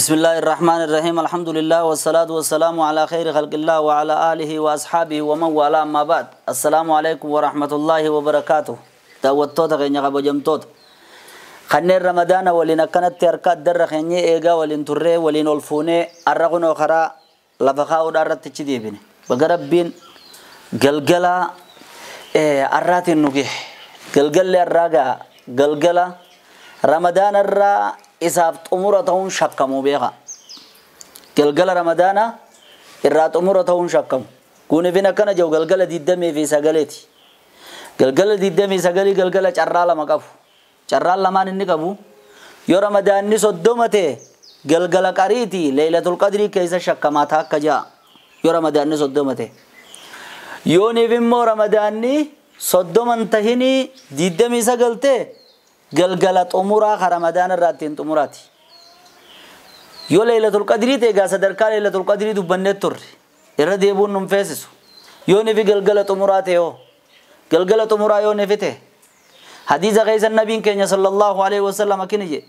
بسم الله الرحمن الرحيم الحمد لله والصلاة والسلام على خير خلق الله وعلى آله وأصحابه ومن والاه ما بعد السلام عليكم ورحمة الله وبركاته daawwattoota keenya kabajamtoota kanneen ramadaana waliin akkanatti harka addarra keenyee eegaa waliin turree waliin ol fuunee har'a kunoo karaa lafa kaa'uudhaa irratti achi deebine baga rabbiin galgala har'aatiin nu gahe galgalli har'aa gaa galgala ramadaana irraa isaaf xumura ta'uun shakkamu beeka galgala ramadaana irraa xumura ta'uun shakkamu kunifin akkana jiru galgala 29ti galgala 29 galgala carraa lama qabu carraan lamaan inni qabu yoo ramadaanni 30 ta'e galgala qariiti leeylatul qadrii keessa shakkamaa ta'a akka ja'a yoo ramadaanni 30 ta'e yoo niif immoo ramadaanni 30 tahinii 29 ta'e galgala xumuraa ka ramadaana irraa ittiin xumuraati yoo leeylatul qadrii ta'e egaa sadarkaa leeylatul qadrii dubbannee turre irra deebuun nun feesisu yoo niif galgala xumuraa ta'e hoo galgala xumuraa yoo niif ta'e hadiisa keessa nabiin keenya sallallahu alaihi wasallam akkini jedhe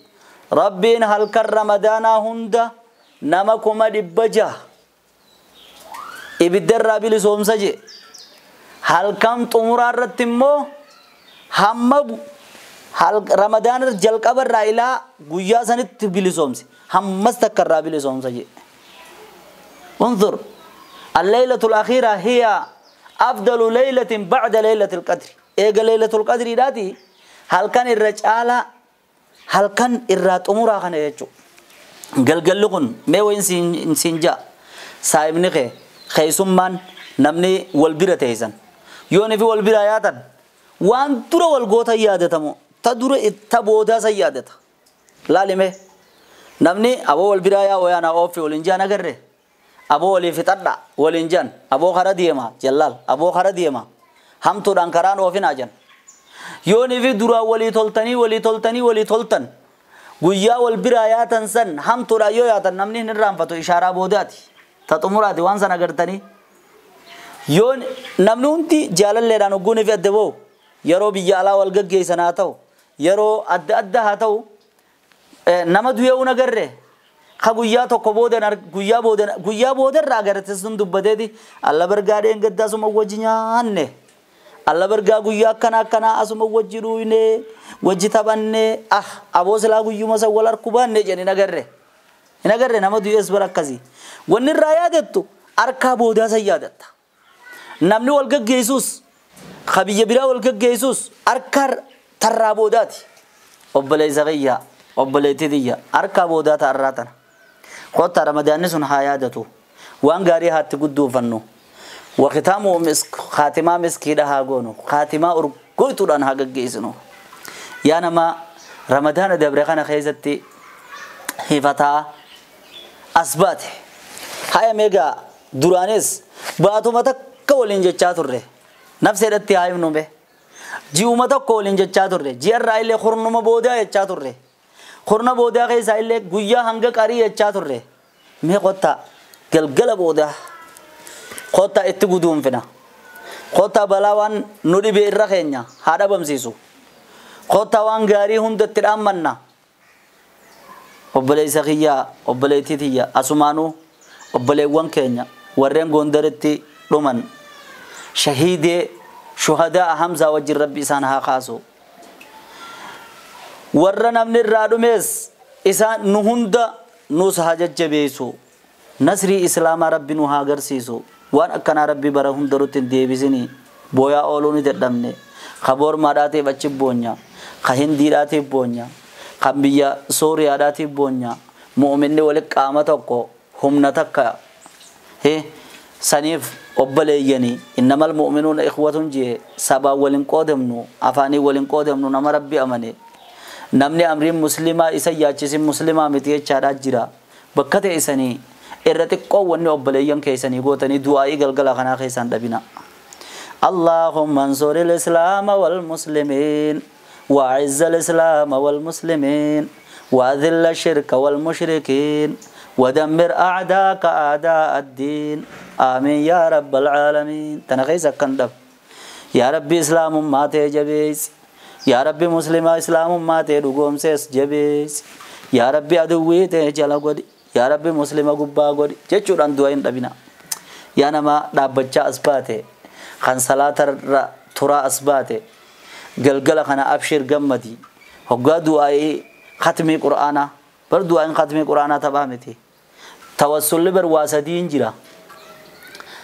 rabbiin halkan ramadaanaa hunda nama 600,000 ibiddarraa bilisoomsa jedhe halkan xumuraa irratti immoo hamma ramadaana jalqaba irraa ilaa guyyaa sanitti bilisoomse hammas takka irraa bilisoomsa jedhe انظر الليلة الأخيرة هي أفضل ليلة بعد ليلة القدر إيجا ليلة القدر داتي هل كان الرجالة هل كان الرات أمورا خنا يجو قل لقن ما وين سينجا سايمني خيسمان نمني والبيرة تيزن يوني في والبيرة ياتن وان ترى والغوتا يادتمو تدور تبودا سيادتا لا لمه نمني أبو والبيرة يا ويانا أوفي ولنجانا قره أبو ولي فترة ولنجان أبو خرديما جلال أبو خرديما هم تودان كران وفينا جن يوني في درا ولي تلتني ولي تلتني ولي تلتن گویا والبراياتن سن هم تورا يو ياتن نمني نرام فتو إشارة بوداتي تطمراتي وان سن أگرتني يون نمنونتي جالل لرانو گوني في أدبو يرو بيالا والگگي سناتو يرو أد أد هاتو نمدو يو نگره ka guyyaa tokko boodan guyyaa boodan guyyaa boodarraa agartee sun dubbateeti alla bargaadheen gadda asuma wajji nyaanne alla bargaa guyyaa akkana akkanaa asuma wajji dhuuyne wajji taphanne ah aboo silaa guyyuma san wal harkuu baanne jedhe hin agarre hin agarre nama du'ees bara akkasii wanni irraa yaadattu harkaa boodaa san yaadatta namni wal gaggeessus ka biyya biraa wal gaggeessus harkaa tarraa boodaati obboleessa kiyya obboleettii tiyya harkaa boodaa ta'arraa tana قطع رمضان سن حيادته وان غاري هات قدو فنو وختامه مسك خاتمه مسك ده غونو خاتمه ارغويتو دان هاغغيسنو يا نما رمضان دبرخانه خيزتي هيفتا اسبات هاي ميغا دورانيس باتو متك ولين جچا تره نفسي دتي هايم نو به جيو متك ولين جچا تره جير رايله خرنما بودا جچا تره خرنا بودا خيسا إلي گویا هنگ قاری اچا تره می قطع گلگل بودا قطع ات گدوم فينا قطع بلاوان نودي بير خينيا هادا بمسيسو قطع وان غاري هند ترامنا obboleessa kiyya obboleettii tiyya asumaanuu obboleewwan keenya warreen gondaritti dhuman shahiidee shuhadaa Hamzaa wajjin rabbi isaan haa kaasu warra namni irraa dhumees isaan nu hunda nus haa jajjabeessu nasrii islaamaa rabbi nu haa agarsiisu waan akkanaa rabbi bara hunda nutti hin deebisinii booyaa ooluu ni dadhabne ka boormaadhaatiif achi boonya ka hindiidhaatiif boonya ka biyya sooriyaadhaatiif boonya mu'uminni wali qaama tokko humna takka saniif obboleeyyanii innamal mu'minuuna ikhwatun jee sabaan walin qoodamnu afaanii walin qoodamnu nama rabbi amane namni amriin muslimaa isa yaachisin muslimaa miti jechaadhaa jira bakka ta'e isanii irra xiqqoo wanni obboleeyyan keessanii gootanii du'aa'ii galgala kanaa keessaan dhabina. اللهم انصر الإسلام والمسلمين وأعز الإسلام والمسلمين وأذل الشرك والمشركين ودمر أعداءك أعداء الدين آمين يا رب العالمين. تنخيسك كندب يا ربي إسلام ما تجبيس يا ربي مسلم إسلام ما تدقوم سيس جبيس يا ربي أدوي تجلقودي Yaa Rabbi muslima gubbaa godhi jechuudhaan du'a hin dhabina. Yaa nama dhaabbachaa as baate, kan salaatarra turaa as baate, galgala kana abshir gammadi. Hoggaa du'aa'ii khatmii qur'aanaa, bar du'aa'iin khatmii qur'aanaa taphaa miti. Tawassulli bar waa sadiin jira.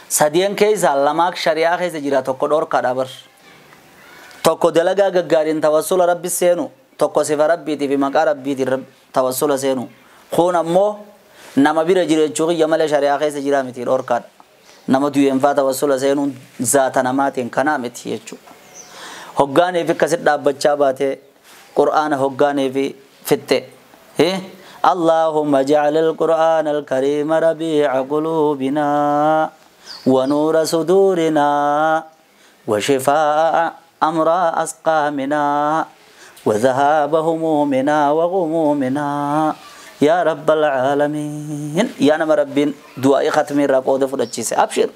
Sadeen keessaa lamaak shari'aa keessa jira, tokko dhorkaadha bar. Tokko dalagaa gaggaariin tawassula rabbi seenu, tokko sifa rabbiitii fi maqaa rabbiitiin tawassula seenu. Kun ammoo nama bira jira jechuu kiyya malee shari'aa keessa jira miti, dhorkaadha. Nama du'eenfaa tawassula seenuun zaata namaatiin kanaa miti jechuudha. Hoggaanii fi akkasit dhaabbachaa baatee qur'aana hoggaanii fi fixxe. اللهم اجعل القرآن الكريم ربيع قلوبنا ونور صدورنا وشفاء أمر أسقامنا وذهاب همومنا وغمومنا يا رب العالمين. يا نما ربين دعاء ختم راقود فرچيس أبشر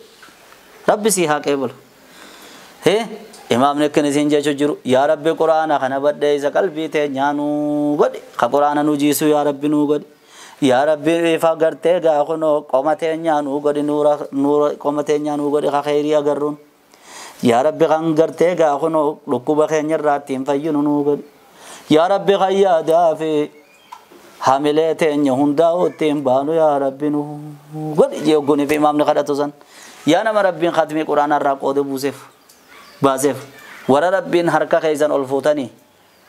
ربي سيها قبل. هي إمام نكن سين جچو جرو يا رب قرآن خنا بدي قلبي ته ñaanu god قرآن نو جيسو يا رب نو god يا رب فغرته غا خنو قمته ñaanu god نور نور قمته ñaanu god خيري اگرون يا رب غنغرته غا خنو ركوب خينير راتين فينو نو god يا رب خيا دافي حاملته ñhunda وتين بانو يا رب نو god يغوني في إمام نخدتو سن يا نما ربين ختمي قرآن راقود بوسف باسف ورا ربين حركة خيزان ألفوتني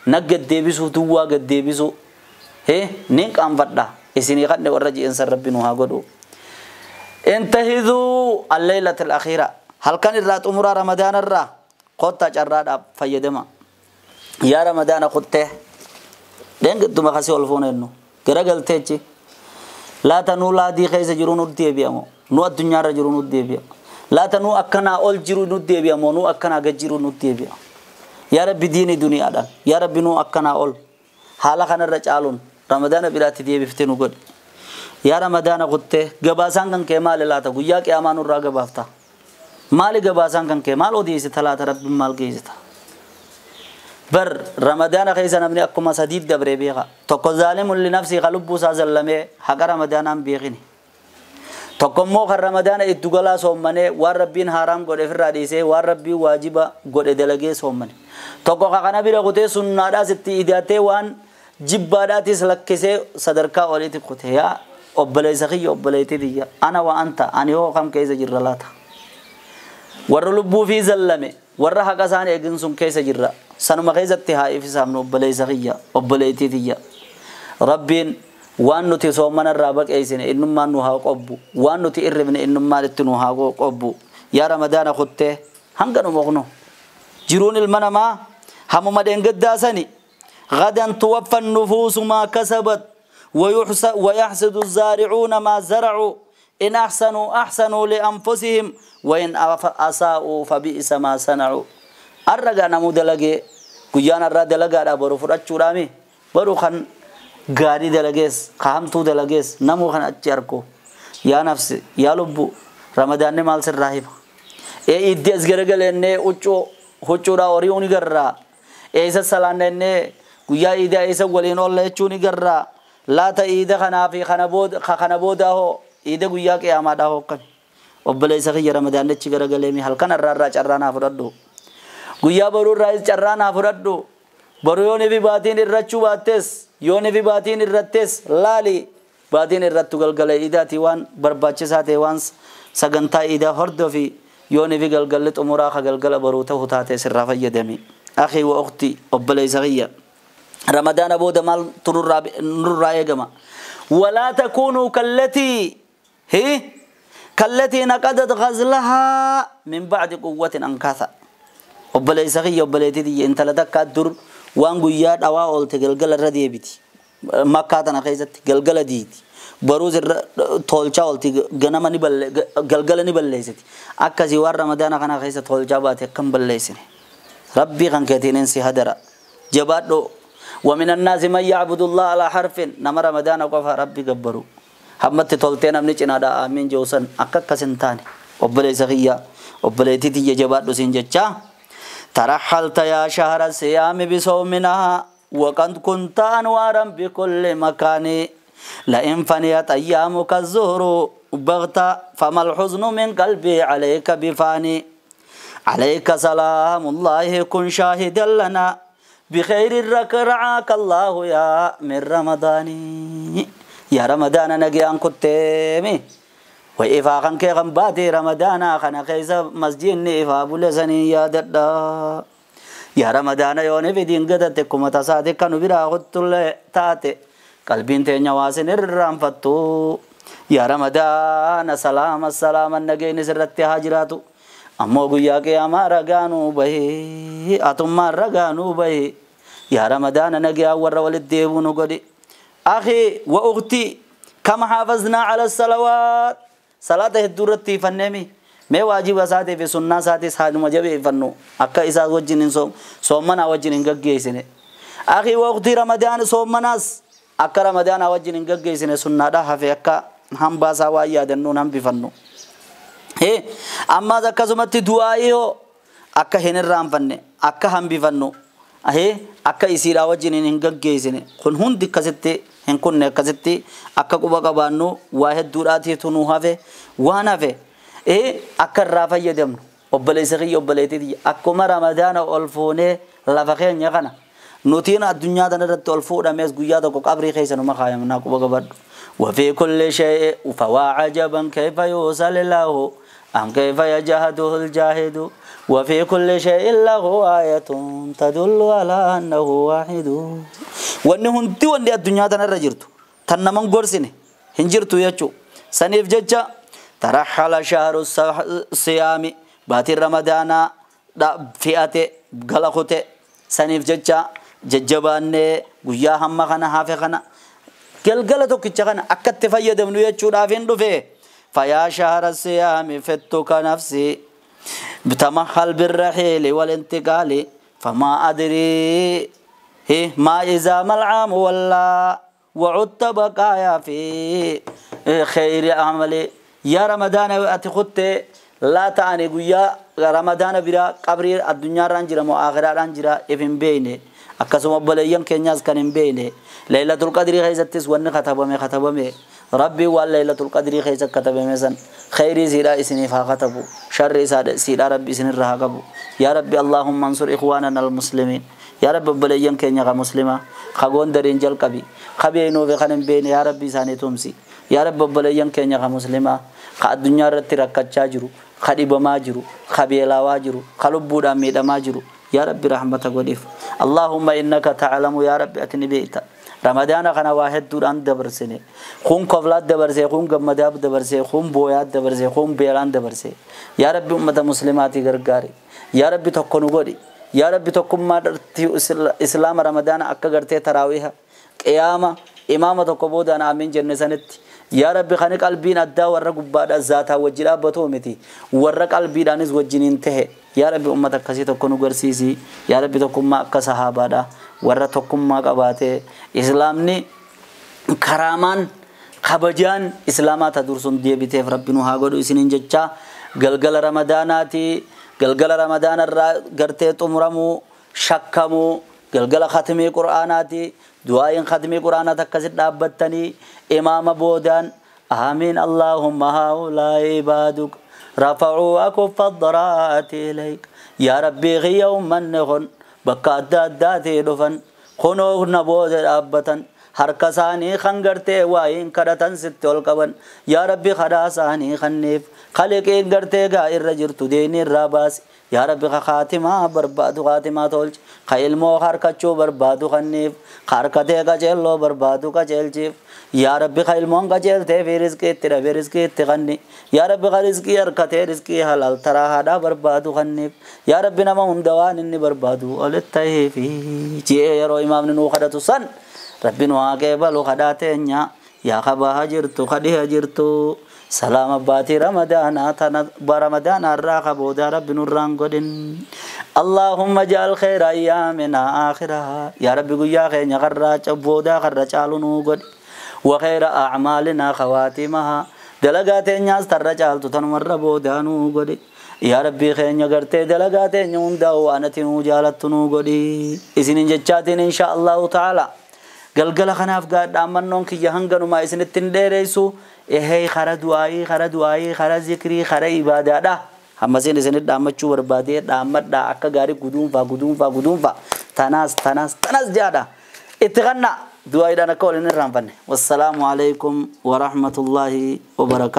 نقد ديبسو توا قد ديبسو هي نينك أنفردا إسني قد ورجي إنسان ربي نوها قدو. انتهذوا الليلة الأخيرة هل كان الرات أمور رمضان الرا قطة جراد فيدما يا رمضان قطة دين قد ما خسي ألفون إنه كرجل تيجي لا تنولا دي خيز جرون الديبيامو نو الدنيا رجرون الديبيا لا تنو أكنا أول جرو ندي بيا مونو أكنا جرو ندي بيا يا رب ديني دنيا آدم يا رب نو أكنا أول حالا خنا رجالون رمضان بلاتي دي بفتنو قد يا رمضان قطة جباسان كان كمال لا تقول يا كأمان الرا جبافتا مال جباسان كان كمال ودي ستلا رب مال جيزتا بر رمضان خيزنا من أكما سديد دبر بيغا تقزالم لنفسي قلبه سازلمه حق رمضان بيغني. Tokkommoo kan Ramadaana itti galaa soommanee waan rabbiin haaraam godhe ofirraa dhiisee waan rabbii waajiba godhe dalagee soommane. Tokko kana bira kutee sunnaadhaas itti idaatee waan jibbaadhaatis lakkisee sadarkaa oliitti kute. Yaa obboleessa kiyya obboleettii tiyya ana wa anta ani hoo kam keessa jirra laata? Warra lubbuu fi zallame warra haqa isaan eegin sun keessa jirra. Sanuma keessatti haa ifisaamnu obboleessa kiyya obboleettii tiyya. Rabbiin waan nuti soomana irraa baqeessine innummaan nu haa qobbu, waan nuti irrifne innummaan itti nu haa qobbu. Yaa Ramadaana kuttee hanga nu moqnu jiruun ilma namaa hamuma dheengaddaasani غدا توفى النفوس ما كسبت ويحصد الزارعون ما زرعوا إن أحسنوا أحسنوا لأنفسهم وإن أساءوا فبئس ما صنعوا. الرجا نمو دلقي قيان الرا دلقا برو فرأتشورامي برو خن gaarii dalagees kahamtuu dalagees namuu kan achi arku. Yaa nafsi yaa lubbu ramadaanni maal sirraa hima? Iddi as garagalennee huccuudhaa horii ni garraa, eessa salaannennee guyyaa iidaa eessa waliin oolla jechuu ni garraa. Laata iida kanaa fi kana boodaa hoo iida guyyaa qiyaamaadhaa hoo akkami? Obboleessa kiyya ramadaanni achi garagaleemi halkan irraa irraa carraa naa fudhadhu, guyyaa boruu irraas carraa naa fudhadhu. Boru yoo ni fi baatiin irrachuu baattees yoo ni fi baatiin irrattees laali baatiin irrattu galgala iidaatii waan barbaachisaa ta'e waan sagantaa iidaa hordofi yoo ni fi galgalli xumuraa ka galgala boruu ta'u taate sirraa fayyadami. Akhii wa ukhti obboleessa kiyya Ramadaana booda maal nurraa eegama? Walaa takuunuu kallatii kallatii naqadat ghazlahaa min bacdi quwwatin ankaasa. Obboleessa kiyya obboleettii tiyya intala takkaa dur waan guyyaa dhawaa oolte galgala irra deebiti. Makkaa tana keessatti galgala diiti. Baruus irra tolchaa oolti ganama ni balle galgala ni balleessiti. Akkasii waan Ramadaana kana keessa tolchaa baate akkam balleessine. Rabbii kan keetiin si hadara. Jabaadhoo. ومن الناس من يعبد الله على حرف نما رمضان قفا ربي جبرو. همت تولتين أمني چنادا آمين جوسن أكا كسنتاني. obboleessa kiyya obboleettii tiyya jabaadhu siin jechaa. ترحلت يا شهر الصيام بصومنا وقد كنت أنوارا بكل مكان. لئن فنيت أيامك الزهر بغتا فما الحزن من قلبي عليك بفاني عليك سلام الله كن شاهدا لنا بخير الرك رعاك الله يا من رمضاني يا رمضان نجي أن كتمي وإفا خن كي غنباتي رمضان خنا خيز مسجد إفا بلسني يا ددا يا رمضان يوني في دين قدتك كما تصادق كانوا برا غطل تاتي قلبين تنواسن الرام فتو يا رمضان سلام السلام النجي نسرت هاجراتو أمو قيا قياما رقانو به أتما رقانو به يا رمضان نجي أول ولد ديبونو قدي أخي وأختي كم حافظنا على الصلوات صلاة الدورة فنمي ما واجب ساتي في سنة ساتي ساد مجب فنو أكا إسا وجنين صوم صومنا وجنين قجيسنه أخي وأختي رمضان صومناس أكا رمضان وجنين قجيسنه سنة ده في أكا هم باسا وايا دنون هم بفنو هي أما ذاك زمت دعائه أكا هن الرام فنه أكا هم بفنو هي أكا يصير وجنين قجيسنه خن هون دكستي هن كنا كستي أكا كوبا كبانو واحد دوراتي تنوها في وانا في إيه أكا رافع يدمن وبليسقي وبليتي أكما رمضان ألفونه لفخين يغنا نوتين الدنيا دنا ألفون أمس قيادة قبري خيسن وما خايم ناكوبا كبر وفي كل شيء فوا عجبا كيف يوصل له أم كيف يجهده الجاهد وفي كل شيء له آية تدل على أنه واحد وأنه انت وأن الدنيا دنا رجرت تنمن قرسنه هنجرت يجو سنيف ججا ترحل شهر الصيام باتي رمضان فئة غلقته سنيف ججا ججبان غيا هم خنا حافخنا خنا قلقلتو كيچخنا اكت فيدمنو يچو دافين دفه فيا شهر الصيام فتك نفسي بتمحل بالرحيل والانتقال فما أدري ما إذا ما العام ولا وعدت بقايا في خير عملي يا رمضان أتخطي لا تعني قويا رمضان برا قبري الدنيا رانجرا مو آخرة رانجرا إفن بيني أكسم أبليين كنياز كان بيني ليلة القدر خيزتس ون خطبمي خطبمي ربي والليلة القدر خيزت كتبمي سن خير زيرا إسني فاخطبو شر سيرا ربي إسني الرهاقبو يا ربي اللهم انصر إخواننا المسلمين يا رب أبليين كنيا مسلمة خغون درين جل كبي خبينو بخنم بيني يا ربي ساني تمسي يا رب أبليين كنيا مسلمة خا الدنيا رتي ركچا جرو خديبما جرو خبيلاوا جرو خلبودا ميدما جرو يا رب رحمتك وديف اللهم إنك تعلم يا رب أتني بيت رمضان خنا واحد دوران دبرسنه خون قفلات دبرسه خون گمداب دبرسه خون بويات دبرسه خون بيلان دبرسه يا رب أمة مسلماتي غرغاري يا رب تكونو غدي يا رب تكون ما إسلام رمضان أكا غرتي تراويح قيامة إمامة كبودان آمين جنة سنت يا رب خاني قلبين أدا ورق بعد ذاتها وجلا بتومتي ورق قلبي دانس وجنين ته يا رب أمتك كسي تكونو غرسيسي يا رب تكون ما كصحابة دا ورا تكون ما كباته إسلامني كرامان خبجان إسلاما تدرسون دي بيته ربي نوها غدو إسنين جچا غلغل رمضاناتي غلغل رمضان الرا غرتي تمرمو شكمو غلغل ختمي قرآناتي دعاء ختمي قرآنات كسي دابتني إمام بودان آمين اللهم هؤلاء عبادك رفعوا أكف الضراءة إليك يا ربي غيوم من نغن بكا داداتي دفن خنوغ نبود أبتن harka isaanii kan gartee waa'een kadhatan sitti ol qaban yaa rabbi kadhaa isaanii kanneef khaliqeen gartee gaa irra jirtu deeni irraa baasi yaa rabbi ka khaatimaa barbaadu khaatimaa tolchi ka ilmoo harkachuu barbaadu kanneef ka harkatee qaceelloo barbaadu qaceelchiif yaa rabbi ka ilmoon qaceeltee fi rizqii itti dhabe rizqii itti kanni yaa rabbi ka rizqii harkatee rizqii halaal taraa haadhaa barbaadu kanneef yaa rabbi nama hunda waan inni barbaadu olitti taheefi ji'ee yeroo imaamni nuu kadhatu san ربي نواقبل خداتنيا يا خبا هجرتو خدي هجرتو سلام باتي رمضان برمضان الراقب ودا ربي نوران قدن اللهم اجعل خير ايامنا اخرها يا ربي يا خير غرا بودا غرا چالو قد وخير اعمالنا خواتمها دلغاتنيا استرجالتو تنمر بودا نو قد يا ربي خير غرتي دلغاتنيا وندا وانتي نو جالتو نو قدي اسنين جچاتين ان شاء الله تعالى Galgala kanaaf dhaammannoon kiyya hanganumaa isinitti hin dheeressu. Ehee kara du'aayii, kara du'aayii, kara zikrii, kara ibaadaadha. Hammasiin isinit dhaammachuu barbaadee dhaammadhaa akka gaarii guduunfaa guduunfaa guduunfaa tanaas tanaas tanaas jaadha. Itti kannaa du'aayiidhaan akka waliin irraanfanne. Wassalaamu alaikum warahmatullaahi wabarakaatu.